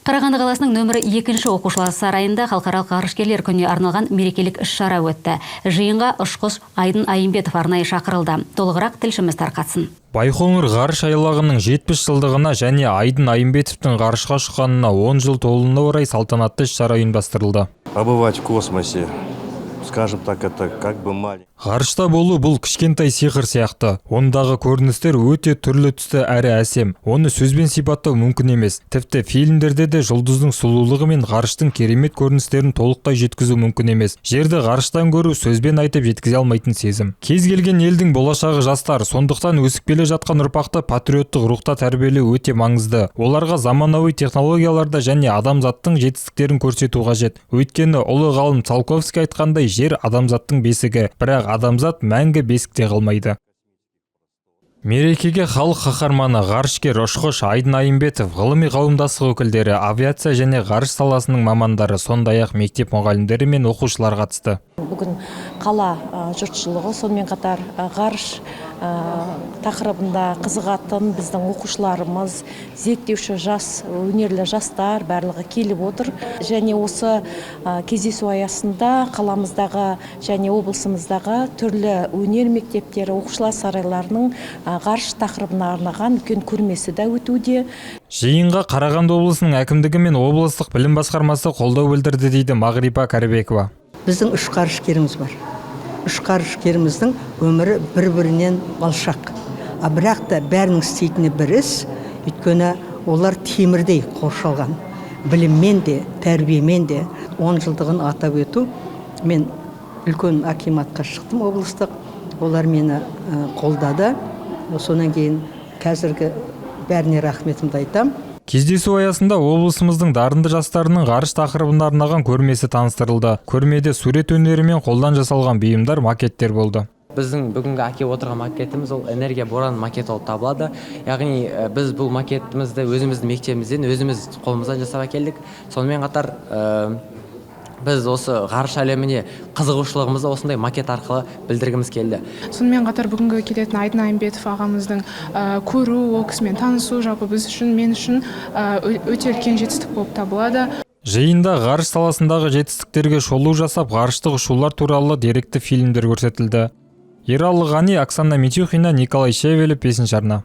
Қарағанды қаласының нөмірі екінші оқушылар сарайында Халықаралық ғарышкерлер күніне арналған мерекелік іс-шара өтті. Жиынға ұшқыш Айдын Айымбетов арнайы шақырылды. Толығырақ тілшіміз тарқатсын. Байқоңыр ғарыш айлағының 70 жылдығына және Айдын Айымбетовтің ғарышқа ұшқанына 10 жыл толуына орай салтанатты іс-шара ұйымдастырылды. Побывать в космосе, скажем так, это как бы маленький. Ғарышта болу – бұл кішкентай сиқыр сияқты. Ондағы көріністер өте түрлі түсті әрі әсем. Оны сөзбен сипаттау мүмкін емес. Тіпті фильмдерде де жұлдыздың сұлулығы мен ғарыштың керемет көріністерін толықтай жеткізу мүмкін емес. Жерді ғарыштан көру – сөзбен айтып жеткізе алмайтын сезім. Кез келген елдің болашағы – жастар. Сондықтан өсіп келе жатқан ұрпақты патриоттық рухта тәрбиелеу өте маңызды. Оларға заманауи технологияларды және адамзаттың жетістіктерін көрсету қажет. Өйткені ұлы ғалым Циолковский айтқандай, жер – адамзаттың бесігі, бірақ адамзат мәңгі бесікте қалмайды. Мерекеге халық қаһарманы, ғарышкер, ұшқыш Айдын Айымбетов, ғылыми қауымдастық өкілдері, авиация және ғарыш саласының мамандары, сондай-ақ мектеп мұғалімдері мен оқушылар қатысты. Бүгін қала жұртшылығы, сонымен қатар ғарыш тақырыбында қызығатын біздің оқушыларымыз, зерттеуші жас, өнерлі жастар, барлығы келіп отыр. Және осы кездесу аясында қаламыздағы және облысымыздағы түрлі өнер мектептері, оқушылар сарайларының ғарыш тақырыбына арнаған үлкен көрмесі де өтуде. Жиынға Қарағанды облысының әкімдігі мен облыстық білім басқармасы қолдау білдірді, дейді Мағрипа Кәрібекова. Біздің үш ғарышкеріміз бар. Үш ғарышкеріміздің өмірі бір бірінен алшақ, а бірақ та бәрінің істейтіні бір іс. Өйткені олар темірдей қоршалған біліммен де, тәрбиемен де. 10 жылдығын атап өту, мен үлкен акиматқа шықтым облыстық, олар мені қолдады. Содан кейін қазіргі бәріне рахметімді айтамын. Кездесу аясында облысымыздың дарынды жастарының ғарыш тақырыбына арнаған көрмесі таныстырылды. Көрмеде сурет өнері мен қолдан жасалған бұйымдар, макеттер болды. Біздің бүгінгі әкеліп отырған макетіміз – ол энергия боран макеті болып табылады. Яғни біз бұл макетімізді өзіміздің мектебімізден, өзіміз қолымыздан жасап әкелдік. Сонымен қатар біз осы ғарыш әлеміне қызығушылығымызды осындай макет арқылы білдіргіміз келді. Сонымен қатар бүгінгі келетін Айдын Айымбетов ағамыздың көру, ол кісімен танысу жалпы біз үшін, мен үшін өте үлкен жетістік болып табылады. Жиында ғарыш саласындағы жетістіктерге шолу жасап, ғарыштық ұшулар туралы деректі фильмдер көрсетілді. Ералы Ғани, Оксана Митюхина, Николай Шевелев, бесінші арна.